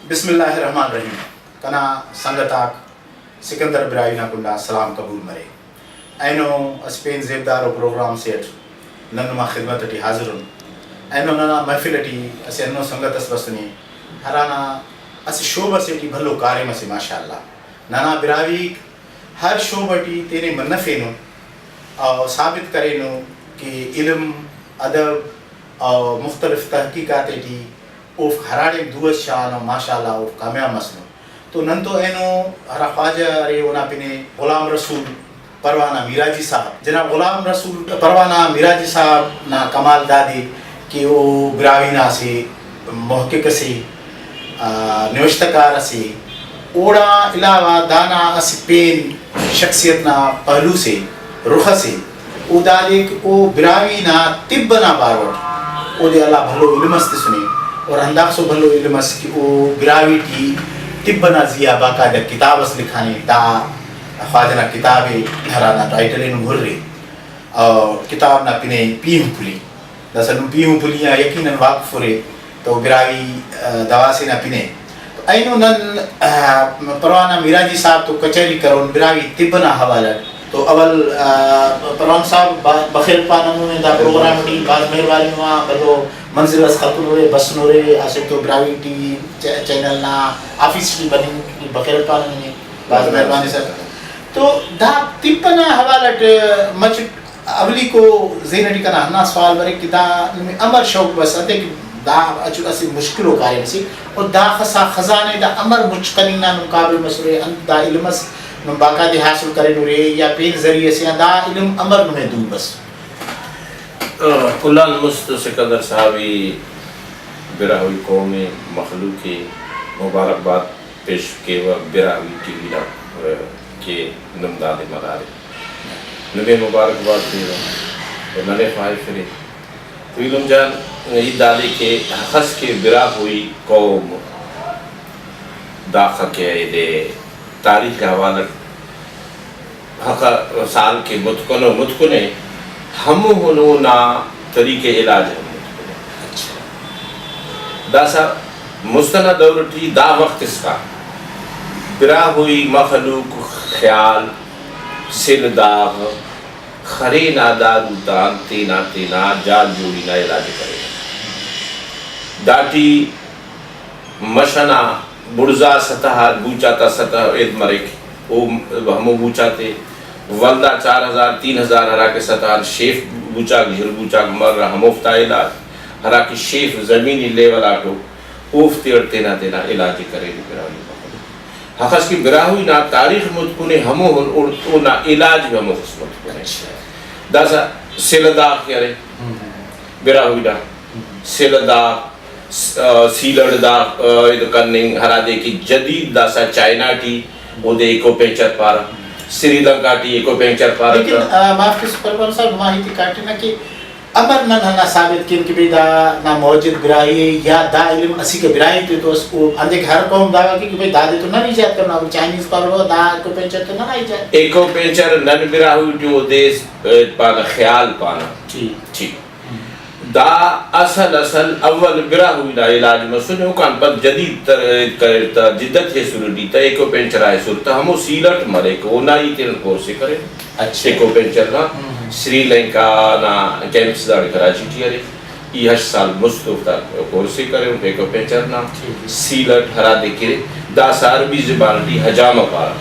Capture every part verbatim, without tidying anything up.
بسم اللہ الرحمن الرحیم۔ کنا سنگت آک سکندر براہوئی نا کنڈا سلام قبول مرے۔ اینو اسہ پین زیبدار و پروگرام سے اٹ نن نما خدمت اٹی حاضر ان۔ اینو ننا محفل اٹی اسہ ہندنو سنگت اس بسنے، ہرانا اسہ شعبہ سے ٹی بھلو کاریم اسے ماشاءاللہ۔ ننا براہوئیک ہر شعبہ ٹی تینے منفینو اور ثابت کرینو کہ علم، ادب اور مختلف تحقیقات ٹی اوفک ہراڑے دو اس شاغانو، ماشاءاللہ اوفک کامیاب مسنو۔ تو نن تو اینو ہرا خواجہ ارے اونا پنے غلام رسول پروانہ میراجی صاحب، جناب غلام رسول پروانہ میراجی صاحب نا کمال دادے کہ او براہوئی نا اسہ محقق اسے، آ، نوشتہ کار اسے۔ اوڑان علاوہ دانا اسہ پین شخصیت نا پہلو سے، رخ اسے، او دادے کہ او براہوئی نا طب ئنا باروٹ اودے اللہ بھلو علم اس تسنے، اور ہنداخسو بھلو علم اس کہ او براہوئی ٹی طب ئنا زیہا باقاعدہ کتاب اس لکھانے۔ دا خواجہ نا کتاب ءِ، ہرانا ٹائٹل ءِ نم ہر ءِ، اور کتاب نا پن ءِ پیہن پلی۔ داسہ نم پیہن پلی آن یقیناً واقف ارے تو براہوئی، آ، دوا سے نا پن ءِ۔ تو اینو نن، آ، پروانہ میراجی صاحب تو کچہری کرون براہوئی طب نا حوالہ ٹی۔ تو اول، آ، پروانہ صاحب با-، بخیر پانہ نمے دا پروگرام ٹی، بھاز مہربانی نما بھلو منزل اس ختنورے، بسنورے، اسہ تو براہوئی ٹی وی چے-، چینل نا آفس ٹی بننگ بخیر پانہ نمے۔ بھاز مہربانی سر۔ تو دا طب ئنا حوالہ اٹ مچٹ اولیکو ذہن اٹی کنا ہندا سوال بریک کہ دا نمے امر شوق بس انتئے کہ دا اچو اسہ مشکلو کاریم اسے، اور داخسا خزانے دا امر مچ کننگ نا نم قابل مسرے، انت دا علم اس نم باقاعدہ حاصل کرینورے یا پین ذریعہ سے آن دا علم امر نمے دو بس؟ آ، کل آن مست سکندر صاحب ای براہوئی قوم ءِ، مخلوق ءِ مبارکباد پیش کیوہ براہوئی ٹی وی نا، آ، کہ نم دادے مدارے۔ نمے مبارکباد تیوہ و ننے خواہفرے۔ تو ایلم جان، ہیت دادے کہ ہخس کہ براہوئی قوم داخہ کہ ایدے تاریخ حوالہ ہخہ سال کہ متکنو، متکنے، ہموہن اونا طریقہ علاج ہم متکنے۔ اچھا۔ داسہ مست ئنا دور ٹی دا وخت اسکان براہوئی مخلوق خیال، سل داغ، خرے نا دارو تان تینا تینا جان جوڑی نا علاج ءِ کرینو۔ داٹی مش ئنا بڑزا سطح آ، بوچ آتا سطح اید مریک، او ہمو بوچ آتے ولدا چار ہزار، تین ہزار ہراکہ سطح آن شیف بوچاک، جھر بوچاک مر، ہموفتا علاج، ہراکہ شیف زمینی لیول آٹو، اوفتے اٹ تینا تینا علاج ءِ کرینو براہوئی مخلوق۔ ہخس کہ براہوئی نا تاریخ متکنے ہموہن اوڑ-، اونا علاج بھی ہموخس متکنے۔ اچھا۔ داسہ سلہ داغ کہ ارے، ہم۔ براہوئی نا ہم۔ سلہ داغ، س-، آ، سیلڑ داغ، آ، اید کننگ ہرادے کہ جدید داسہ چائنا ٹی اودے ایکوپنچر پارہ، سری لنکا ٹی ایکوپنچر پارہ لیکن، تہ۔ آ، معاف تس پروان صاحب، ما ہیتے کاٹنہ کہ امر نن ہندا ثابت کین کہ بھئی دا نا موجد براہوئی ءِ یا دا علم اسیکہ براہوئی تے تو اس، او ہندے کہ ہر قوم دعویٰ کے کہ بھئی دادے تو نن ایجاد کرنا، چائنیز پارہ دا ایکوپنچر تو ننا ایجاد۔ ایکوپنچر نن براہوئی ٹی اودے پانہ خیال پانہ۔ ٹھیک۔ ٹھیک۔ دا اصل اصل اول براہوئی نا علاج مسنے، اوکان پد جدید تر-، کریر تہ، جدت ہیسر ٹی تہ، ایکوپنچر آ ہیسر تہ، ہمو سیلٹ مریک، اونا ای تینا کورس ءِ کریر۔ اچھا۔ ایکوپنچر نا ہم۔ سری لنکا نا کیمپس داڑے کراچی ٹی ارے، ای ہشت سال مست اوفتا کورس ءِ کرے، ایکوپنچر نا۔ ٹھیک۔ سیلٹ ہرادے کہ داسہ عربی زبان ٹی حجامہ پارہ۔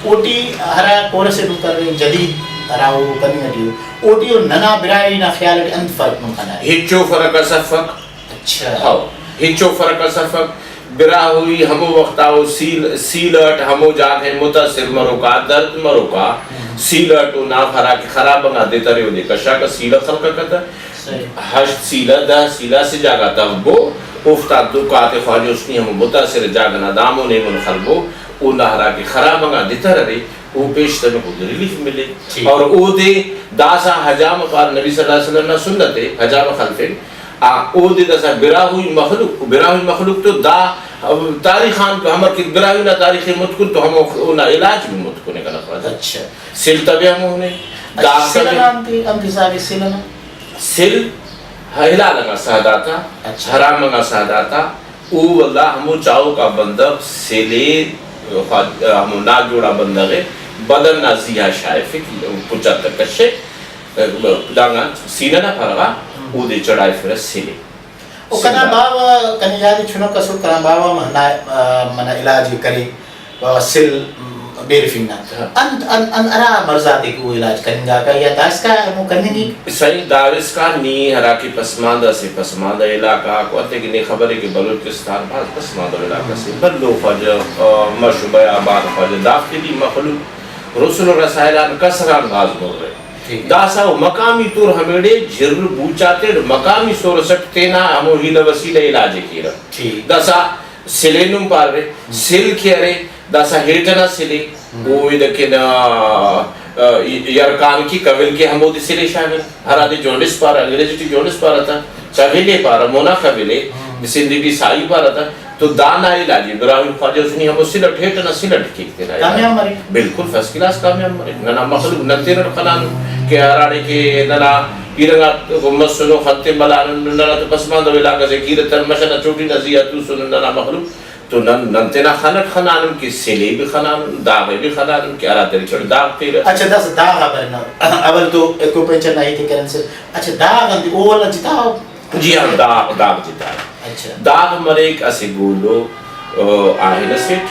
اوٹی ہرا کورس ءِ نم کرے، جدید ہرا او کننگ ٹی او، اوٹی او ننا براہوئی نا خیال اٹی انت فرق نم خنارے؟ ہچو فرق اس افک۔ اچھا۔ ہو، ہچو فرق اس افک۔ براہوئی ہمو وخت آ او سیل، سیلٹ ہمو جاگہ متاثر مروکا، درد مروکا، ہم۔ سیلٹ اونا ہراکہ خراب انگا دتر ءِ اودے کشاکہ، سیلہ خلقکہ تہ۔ صحیح۔ ہشت سیلہ، دہ سیلہ اسہ جاگہ تغبو، اوفتا دکا تے خواجہ حسنی ہمو متاثر جاگہ نا دامون ایمون خلبو، اونا ہراکہ خراب انگا دتر ارے، او پیش تمک، اودے ریلیف ملے۔ ٹھیک۔ اور اودے داسہ حجامہ پار، نبی صلی اللہ علیہ وسلم نا سنت ءِ حجامہ خلفنگ۔ آ، اودے داسہ براہوئی مخلوق، براہوئی مخلوق تو دا تاریخ آن تو ہمر کہ براہوئی نا تاریخ ءِ متکن تو ہمو اونا علاج بھی متکنے کنا خواجہ۔ اچھا۔ سل تبے ہمو نے، اچھا، داغ سل تبے۔ نا انت، انت حساب ءِ سل نا؟ سل ہلال انگا سہداتا، اچھا۔ حرام انگا سہداتا، او ولدا ہمو چاہوکا بندغ سلے، خواج-، ہمو ناجوڑا بندغ ءِ بدن نا زیہا شائفک، پچ آ تہ کشے، دانگان سینہ نا پارہ غا اودے چڑھائفرہ سلے۔ او کنا سلے۔ باوہ، کنے یاد ءِ چنک ئسر، کنا باوہ ہم ہندا، آ، منہ علاج ءِ کرے، باوہ سل، م، بیرفنگ نا۔ ہاں۔ انت، ان-، ان-، ہرا مرض آتے کہ او علاج کننگاکہ یا دائسکا ہمو کننگک؟ سائیں، دائسکا نی ہرا کہ پسماندہ سے پسماندہ علاقہ آکو، انتئے کہ نے خبرے کہ بلوچستان بھاز پسماندہ علاقہ سے، بھلو خواجہ، آ، مش و بیابان خواجہ، دافتے ٹی مخلوق رسل و رسائل آن کسر آن بھاز مر ءِ۔ ٹھیک۔ داسہ او مقامی طور ہمیڑے جھر بوچ آتیٹ مقامی سورس اٹ تینا ہمو حیلہ وسیلہ علاج ءِ کیرہ۔ ٹھیک۔ داسہ سلے نم پارے، سل کہ ارے، داسہ ہیٹ ئنا سلے، او ایدکن، آ، آ، یرکان کہ کول کہ ہمودے سلے شاغر، ہرادے جونڈس پارہ، انگریزی ٹی جونڈس پارہ تہ، کولے پارہ، مونا کولے، سندھی ٹی سائی پارہ تہ، تو دانا علاج ءِ براہوئی خواجہ حسنی ہمو سل اٹ، ہیٹ ئنا سل اٹ کیک تینا علاج۔ کامیاب مریک۔ بالکل فرسٹ کلاس کامیاب مریک۔ ننا مخلوق نن تینٹ خنانن کہ ہراڑے کہ ننا پیرنگاک مسنو، خن تے ملانن، ننا تو پسماندہ علاقہ سے کیرہ تر مش ئنا چوٹی نا زیہا توسنن ننا مخلوق۔ تو نن، نن تینا خن اٹ خنانن کہ سلے بھی خنانن، داغے بھی خنانن کہ ہرا طریقہ ٹی داغ تیرہ۔ اچھا، داسہ داغ آ برنا۔ اول تو ایکوپنچر نا ہیت ءِ کرین سے۔ اچھا، داغ انت او ولا جتا؟ جی ہاں، داغ، داغ جتا۔ اچھا۔ داغ مریک اسہ گولو، آ، آہن اسیٹ،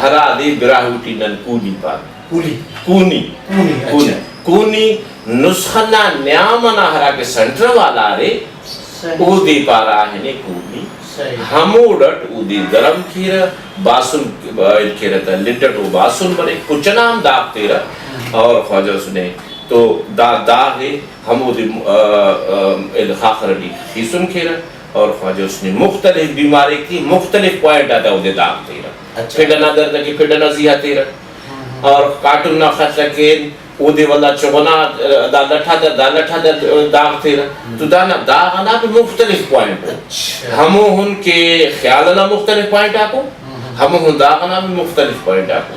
ہرادے براہوئی ٹی نن کونی پانہ۔ کونی؟ کونی۔ کونی، کونی۔ اچھا۔ کونی نسخہ نا نیام ئنا ہرا کہ سینٹر والا ارے، صحیح۔ اودے پارہ آہنے کونی۔ صحیح۔ ہموڑٹ اودے گرم کیرہ، باسن، آ، کیرہ تہ لڈ اٹ او باسن مریک، پچ ئنا ہم داغ تیرہ۔ اور خواجہ حسن ءِ تو دا داغ ءِ ہمودے، آ، آ، خاخر ٹی خیسن کیرہ اور خواجہ حسن ءِ مختلف بیماری ٹی مختلف پوائنٹ آتا اودے داغ تیرہ۔ اچھا۔ پھڈ ئنا درد کہ پھڈ ئنا زیہا تیرہ۔ اور کاٹم نا خرچہ کین، اودے ولدا چغنا، آ، دا لٹ آتا، دا لٹ آتا داغ تیرہ۔ تو دانا داغ ئنا بھی مختلف پوائنٹ ءِ۔ اچھا۔ ہموہن کہ خیال ئنا مختلف پوائنٹ آکو، ہموہن داغ ئنا بھی مختلف پوائنٹ آکو۔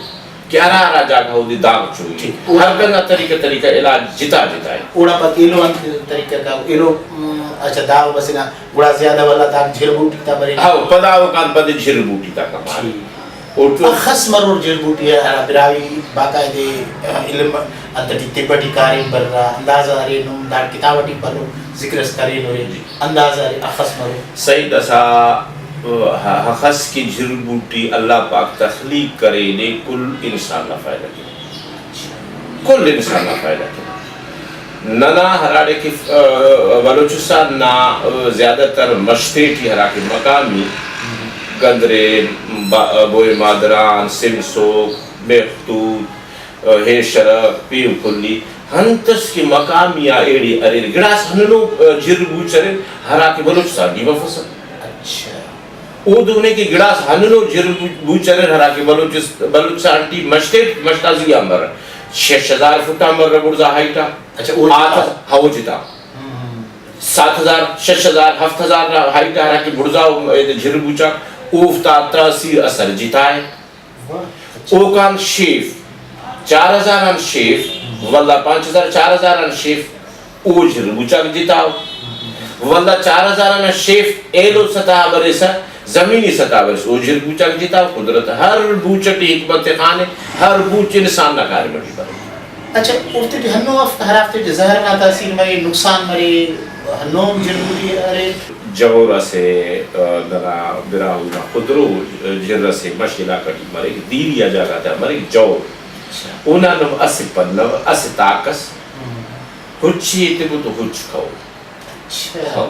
کہ ہرا ہرا جاگہ اودے داغ چوئی۔ ٹھیک۔ ہر کنا طریقہ، طریقہ علاج جتا جتا ءِ۔ اوڑا پد ایلو انت طریقہ کا، ایلو، م، اچھا، داغ بسنہ، گڑا زیادہ ولا داغ جھر بوٹی تا بریک۔ ہاؤ، پدا اوکان پد جھر بوٹی تا کمال۔ ٹھیک۔ اوٹو اخس مرور جھر بوٹی ءِ، ہرا براہوئی باقاعدہ، آ، علم انت ٹی طب ٹی کاریم برا، اندازہ ارے نم داڑ کتاب ٹی بھلو ذکر اس کرینورے، جی۔ اندازہ ارے اخس مرور۔ سعید اسا، آ، اخس کہ جھر بوٹی اللہ پاک تخلیق کرینے کل انسان نا فائدہ کے۔ کل انسان نا فائدہ کے۔ ننا ہراڑے کہ، آ، بلوچستان نا، آ، زیادہ تر مش تیٹی ہرا کہ مقامی گندرے، با-، بوئے مادران، سمسوک، میختوت، آ، ہیشرک، پیو کھلی، ہنتس کہ مقامی آ ایڑے اریر۔ گڑاس ہندنو، آ، جھر بوچ اریر ہرا کہ بلوچستان ٹی مفسہ۔ اچھا۔ اودے نے کہ گڑاس ہندنو جھر بوچ اریر ہرا کہ بلوچست-، بلوچستان ٹی مش تیٹ، مش تا زی آ مرہ، شش ہزار فٹ آ مرہ بڑزا ہائٹ آ۔ اچھا، او آ جتا؟ تا، ہاں، او جتا۔ ہم، ہم۔ سات ہزار، شش ہزار، ہفت ہزار نا ہائٹ آ ہرا کہ بڑزا او ایدے جھر بوچاک، اوفتا تاثیر اثر جتا ءِ۔ واہ، اچھا۔ اوکان شیف، چار ہزار آن شیف، ولدا پانچ ہزار، چار ہزار آن شیف، او جھر بوچاک جتا ءُ۔ ولدا چار ہزار آن شیف ایلو سطح بریسہ، زمینی سطح بریسہ، او جھر بوچاک جتا ءُ۔ قدرت ہر بوچ ٹی حکمت خان ءِ، ہر بوچ انسان نا کاریم ٹی بریک۔ اچھا، اوفتے ٹی ہنو اف-، ہرافتے ٹی زہر نا تاثیر مرے، نقصان مرے، ہنو ہم جھر بوٹی ارے؟ جور اسہ، آ، ننا براہوئی نا خدرو جھر اسہ مش علاقہ ٹی مریک، دیری آ جاگہ تا مریک جور۔ اچھا۔ اونا نم اسہ پنو، اسہ تاک اس۔ ہم۔ ہچ ءِ ایتبو تو ہچ کھو۔ اچھا۔ ہاں۔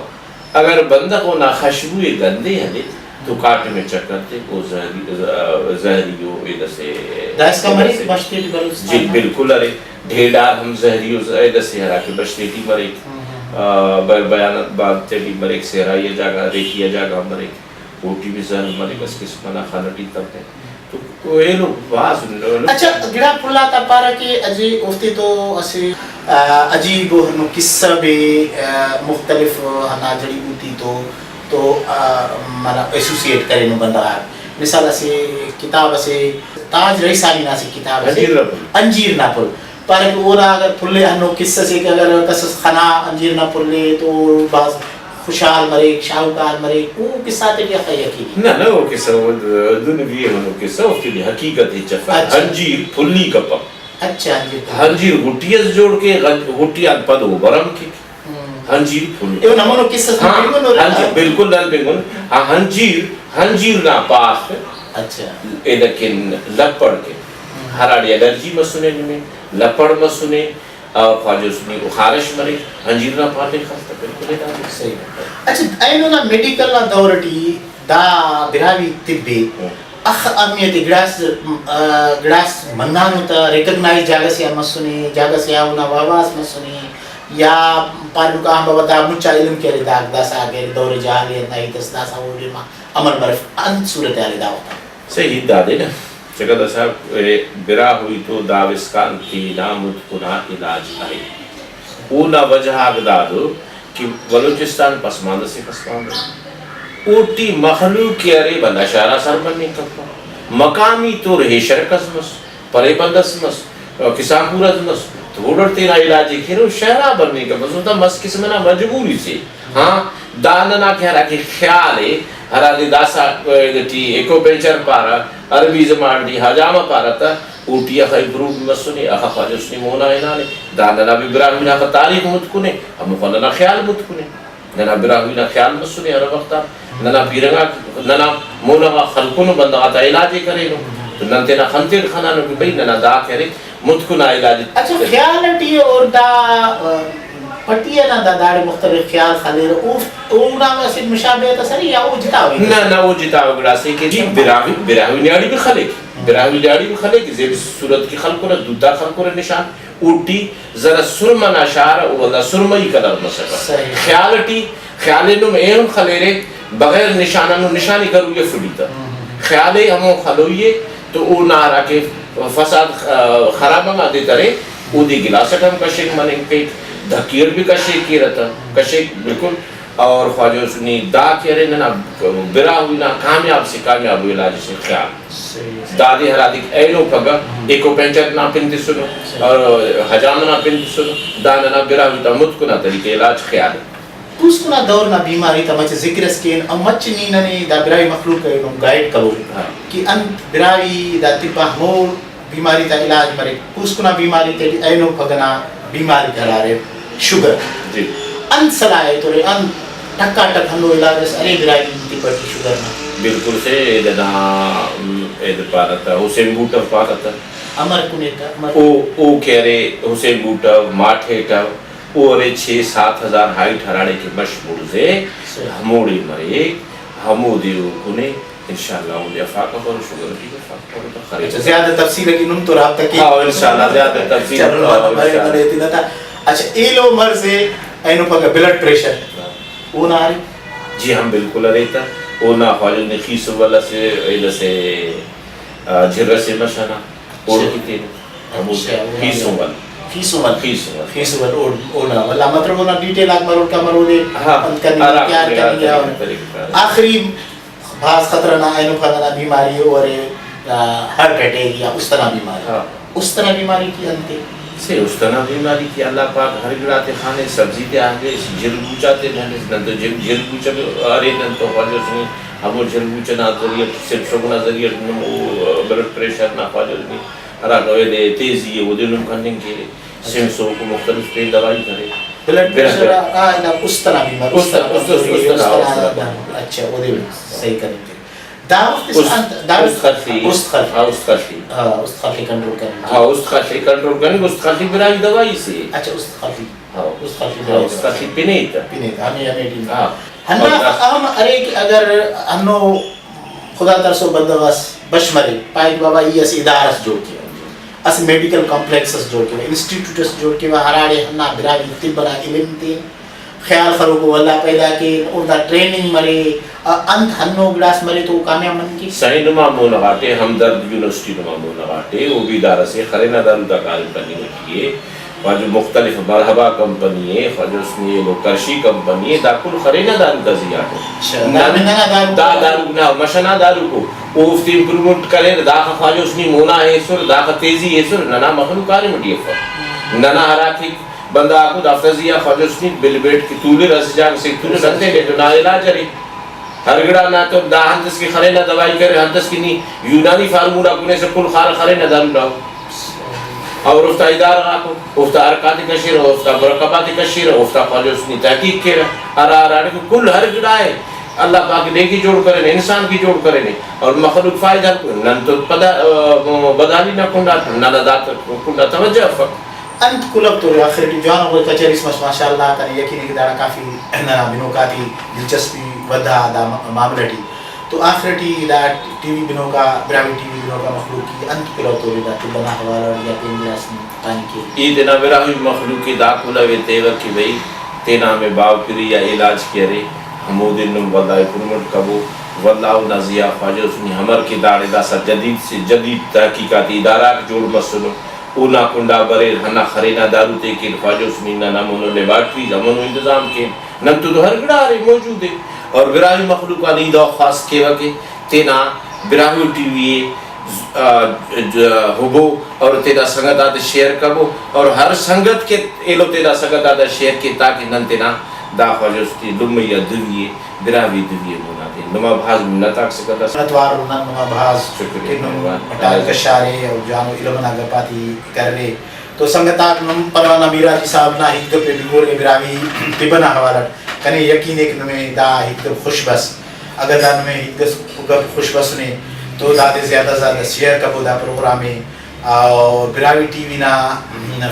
اگر بندغ اونا خشبو ءِ گندے ہلے تو کاٹم ءِ چکر تے او زہری، زہ-، زہری او ایدسے، دائسکا مریک ایدسے۔ بشتے ٹی بلوچستان جی، نا؟ بالکل ارے۔ ڈھیڈار ہم زہری او ز-، ایدسے ہرا کہ بشتے ٹی مریک۔ ہم، ہم۔ آ، بر بیان بانتے ٹی مریک، صحرائی جاگہ، ریکی جاگہ مریک۔ اوٹی بھی زہر مریک، اس قسم نا خن ٹی تمپے۔ تو ایلو بھاز، اچھا، گڑا پھل آتا پارہ کہ اجے اوفتے تو اسہ، آ، عجیب و ہندن قصہ بھی، آ، مختلف ہندا جڑی بوٹی تو، تو، آ، مطلب ایسوسیئیٹ کرینو بندغ آک۔ مثال اسہ کتاب اسے تاج رئیسانی نا اسہ کتاب اسے، انجیر نا پھل۔ انجیر نا پھل۔ پارہ کہ اونا اگر پھل ءِ ہندن قصہ سے کہ اگر کس اس خنا انجیر نا پھل ءِ تو بھاز خوشحال مریک، شاہوکار مریک، او قصہ آتے ٹی اخہ یقینی۔ نہ، نہ، او قصہ او دنوی ءِ ہندن قصہ، اوفتے ٹی حقیقت ہچ افک۔ اچھا۔ ہنجیر پھلی کپک۔ اچھا، ہنجیر پھلی۔ ہنجیر غٹی اس جوڑ کے، غ-، غٹی آن پد او بھرم کیک۔ ہم۔ ہنجیر پھلی۔ ایہن ہمونو قصہ اس نی ہاں، پنگن ہنجیر، بالکل نن پنگن۔ ہاں، ہنجیر، ہنجیر نا پاخ۔ اچھا۔ ایدکن لپڑ کے۔ ہم۔ ہراڑے الرجی مسنے نمے، لپڑ مسنے، اور خواجہ حسنی او خارش مریک، ہنجیر نا پاتے خلتا، بالکل اے دادے۔ صحیح۔ اچھا، اینو نا میڈیکل نا دور ٹی دا براہوئی طب ءِ ہم۔ اخہ اہمیت ءِ، گڑاس، آ، گڑاس منانو تا، ریکگنائز جاگہ سے آ مسنے، جاگہ سے آ اونا واہ واہ اس مسنے، یا پانو کہ ہاں بابا دا مچا علم کہ ارے داک داسہ آ کہ ارے دور جہالیت نا ہیت اس داسہ اوڑے ما عمل مریف، انت صورتحال ءِ دا وخت آ؟ صحیح ہیت دادے نا، چکدہ صاحب، اے، براہوئی تو داوسکان تینا متکنا علاج ارے۔ اونا وجہ غاک دادو کہ بلوچستان پسماندہ سے پسماندہ۔ اوٹی مخلوق کہ ارے بندغ شہرا سر مننگ کپہ۔ مقامی طور ایشرک اس مس، پرے بند اس مس، کسانکور اس مس، تو اوڑٹ تینا علاج ءِ کیرہ، او شہرا بننگ کپہ۔ اوتا مس قسم نا مجبوری سے۔ ہاں، دا ننا کہ ہراکہ خیال ءِ، ہرادے داسہ، ٹی ایکوپنچر پارہ، عربی زبان ٹی حجامہ پارہ تہ، اوٹی اخہ امپروو مسنے، اخہ خواجہ حسنی مونا ہنانے۔ دا ننا بھی براہوئی نا اخہ تاریخ متکنے، ہموخہ ننا خیال متکنے۔ ننا براہوئی نا خیال مسنے ہر وخت آ۔ ننا پیرنگاک، ننا مونا غا خلکنو، بندغ آتا علاج ءِ کرینو۔ تو نن تینا خن تیٹ خنانو کہ بھئی ننا دا کہ ارے متکنا علاج۔ اچھا، خیال ٹی اور دا، آ، پٹی ئنا دا داڑے مختلف خیال خلیرہ، او، اونا اسہ مشابہت اس ارے یا او جتا ءُ؟ نہ، نہ، او جتا ءُ گڑاسے کہ جی، براہوئی، براہوئی نیاڑی بھی خلیک، براہوئی نیاڑی بھی خلیک، زیب صورت کہ خلکرہ، دوتا خلکرہ نشان، اوٹی زرہ سرمہ نا شار ءِ، او ولدا سرمئی کلر مسکہ۔ صحیح۔ خیال ٹی، خیال نم ایہن خلیرے، بغیر نشان آنو نشانی کروئی اف ٹی تہ۔ ہم۔ خیال ءِ ہمو خلوئی ءِ تو اونا ہراکہ فساد، آ، خراب آن دے ترے، اودے گلاس اٹ ہم کشنگ مننگ کیک، دھکی اٹ بھی کشیک کیرہ تہ، کشیک بالکل۔ اور خواجہ حسنی دا کہ ارے ننا براہوئی نا کامیاب سے کامیاب علاج سے خیال۔ صحیح، صحیح۔ دادے ہرادے اینو پگہ ہم۔ ایکوپنچر نا پن تسنو صحیح۔ اور حجامہ نا پن تسنو، دا ننا براہوئی تا متکنا طریقہ علاج خیال ءِ۔ پوسکنا دور نا بیماری تا مچہ ذکر اس کین، او مچہ نی ننے دا براہوئی مخلوق ءِ نم گائیڈ کبو ہاں۔ کہ انت براہوئی دا طب آ ہمو بیماری تا علاج مریک۔ پوسکنا بیماری تیٹی اینو پگہ نا بیماری ہرارے شوگر۔ جی۔ انت صلاح ایتورے، انت ٹکا ٹک ہندو علاج اس ارے براہوئی طب ٹی شوگر نا؟ بالکل سے، ایدے نا، ام، ایدے پارہ تہ، حسین بوٹو پارہ تہ۔ امر کنے تہ، امر او، او کہ ارے حسین بوٹو، ماٹھیٹو، او ارے چھ سات ہزار ہائٹ ہراڑے کہ بش بڑزے، صحیح۔ ہموڑے مریک، ہمودے او کنے، انشاءاللہ اودے افاکہ برو، شوگر ٹی افاکہ برو، تو خرید۔ اچھا، زیادہ تفصیل اٹی نم تو رابطہ کے۔ ہاں، انشاءاللہ زیادہ تفصیل۔ چلو، ہاں، نمبر انشاءاللہ۔ بنے تینا تا۔ اچھا، ایلو مرض ءِ اینو پگہ بلڈ پریشر۔ ہاں۔ اونا ارے؟ جی ہاں، بالکل ارے تہ۔ اونا خواجہ نے خیسو والا سے، ایلو سے، آ، جھر سے مشانا۔ اوڑ اچھا۔ کتین۔ ہمو اچھا، اونا خیسو ول۔ خیسو ول۔ خیسو ول۔ خیسو ول، اوڑ، اونا۔ ولا مطلب اونا ڈیٹیل آک مرور کا مرور دے۔ ہاں، انت کننگ، ہرا تیار ہرا کننگ یا۔ طریقہ، طریقہ۔ آخری بھاز خطرہ نا اینو پگہ نا بیماری او ارے، آ، ہارٹ اٹیک یا است ئنا بیماری۔ ہاں۔ است ئنا بیماری ٹی انت ءِ؟ سے است ئنا بیماری ٹی اللہ پاک ہر گڑاتے خانے، سبزی تے آنگیس، جھر بوچا تے ڈھلیس، نن تو جھر، جھر بوچا بھی ارے، نن تو خواجہ حسنی ہمو جھر بوچا نا ذریعہ، سیب سوگنا ذریعہ نم او بلڈ پریشر نا خواجہ حسنی ہرا گویدے تیزی ءِ اودے نم کننگ کیرے۔ سم سوکو مختلف پین دوائی کرے۔ بلڈ پریشر آ، آ، ہندا است ئنا بیماری، است، است، است، است ئنا، است ئنا، است ئنا۔ اچھا، اودے صحیح کننگ کیرے۔ دا وخت اس است، انت، دا است خرخی۔ است خرخی۔ ہاں، است خرخی۔ ہاں، است خرخی کنٹرول کننگ۔ ہاں، است خرخی کنٹرول کننگ، است خرخی براہوئی دوائی سے۔ اچھا، است خرخی۔ ہاں۔ است خرخی ہاں، براہوئی است دوائی۔ خرخی پنے تہ۔ پنے تہ، ہمے، ہمے ٹیم۔ ہاں۔ ہندا اور دا اہم ارے کہ اگر ہنو خدا ترسو بندغ اس بش مرے، پائے کہ بابا ای اسہ ادارہ اس جوڑ کیوہ، اسہ میڈیکل کمپلیکس اس جوڑ کیوہ، انسٹیٹیوٹ اس جوڑ کیوہ، ہراڑے ہندا براہوئی طب ئنا علم تین، خیال خلوکو ولدا پیدا کین، اوفتا ٹریننگ مرے، ا-، انت ہنو گڑاس مرے تو او کامیاب مننگ کیک؟ سائیں، نما مون غاٹے، ہمدرد یونیورسٹی نما مون غاٹے، او بھی ادارہ سے خرینہ دارو تا کاریم کننگ ٹی ءِ۔ خواجہ مختلف مرحبا کمپنی ءِ، خواجہ حسنی ایلو کرشی کمپنی ءِ، دا کل خرینہ دارو تا زی آٹو۔ اچھا، دا نن ننا دارو دا تا؟ دارو نا مش ئنا داروکو، اوفتے امپروومنٹ کریر، داخہ خواجہ حسنی مونا ایسر، داخہ تیزی ایسر، ننا مخلوق کاریم ٹی افر۔ ننا ہرا کہ بندغ آکو دافتا زی آ خواجہ حسنی بل بیٹ کہ تولر، اسہ جاگہ سے تولر، انتئے نے تو نا علاج ارے۔ ہر گڑا نا تو دا انت اس کہ خرے نا دوائی کرے، انت اس کہ نی یونانی فارمولا کنے سے کل خارہ خرے نا دارو لاؤ۔ اور اوفتا ادارہ غاکو، اوفتا ارکاتے کشیرہ، اوفتا مرکباتے کشیرہ، اوفتا خواجہ حسنی تحقیق کیرہ۔ ہرا ہراڑے کہ کل ہر گڑا ءِ اللہ پاک نیکی جوڑ کرینے، انسان کی جوڑ کرینے، اور مخلوق فائدہ ہلکنے۔ نن تو پدا، آ، بدحالی نا کنڈا، ننا دا کنڈا توجہ افک۔ انت کلو تو آخر ٹی جوان ہمو کچہریس مس، ماشاءاللہ، کنے یقین ءِ کہ داڑا کافی ننا بنوک آتے دلچسپی ودھا دا م-، معاملہ ٹی۔ تو آخر ٹی دا ٹی وی بنوک آ، براہوئی ٹی وی بنوک آ مخلوق ءِ انت کلو تو دا طب ئنا حوالہ ٹی یا پین گڑاس نی پاننگ کیوہ؟ ای تینا براہوئی مخلوق ءِ دا کلو ءِ تیوہ کہ بھئی، تینا ہمے باوہ پری یا علاج کہ ارے، ہمودے نم ولدا ءِ پرمٹ کبو، ولدا اونا زی آ خواجہ حسنی امر کہ داڑے داسہ جدید سے جدید تحقیقاتی ادارہ غاک جوڑ مسنو۔ اونا کنڈا بریر، ہندا خرینا دارو تے کین، خواجہ حسنی نا ہمونو لیبارٹریز، ہمونو انتظام کین۔ نن تو تو ہر گڑا ارے، موجود ءِ۔ اور براہوئی مخلوق آن ای دا خواست کیوہ کہ تینا براہوئی ٹی وی ءِ، آ، ج-، ہبو اور تینا سنگت آتے شیئر کبو، اور ہر سنگت کہ ایلو تینا سنگت آتے شیئر کے، تاکہ نن تینا دا خواجہ حسنی لمئی آ دوی ءِ، براہوئی دوی ءِ مونا تین۔ نما بھاز منت آک سکت اس۔ منت وار نن نما بھاز شکریہ، کہ نم مہربان۔ ٹائم کشارے اور جوانو علم نا گپ آتے کرے۔ تو سنگت آک، نم پروانہ میرحاجی صاحب نا ہیت گپ ءِ بنگورے براہوئی طب ئنا حوالہ اٹ۔ کنے یقین ءِ کہ نمے دا ہیت گپ خوش بس۔ اگہ دا نمے ہیت گپ خوش بسنے تو دادے زیادہ زیادہ شیئر کبو دا پروگرام ءِ۔ اور براہوئی ٹی وی نا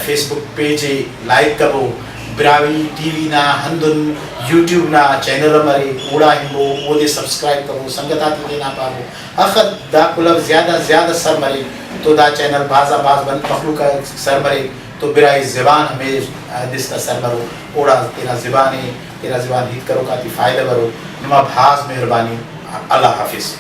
فیس بک پیج ءِ لائک کبو، براہوئی ٹی وی نا ہندن یوٹیوب نا چینل ہم ارے، اوڑا ہنبو، اودے سبسکرائب کبو، سنگت آتے تینا پابو۔ اخہ دا کلو زیادہ زیادہ سر مریک تو دا چینل بھاز آ بھاز بند مخلوق آ سر مریک تو براہوئی زبان ہمے دست آ سر مرو، اوڑا تینا زبان ءِ، تینا زبان ہیت کروک آتے فائدہ برو۔ نما بھاز مہربانی، اللہ حافظ۔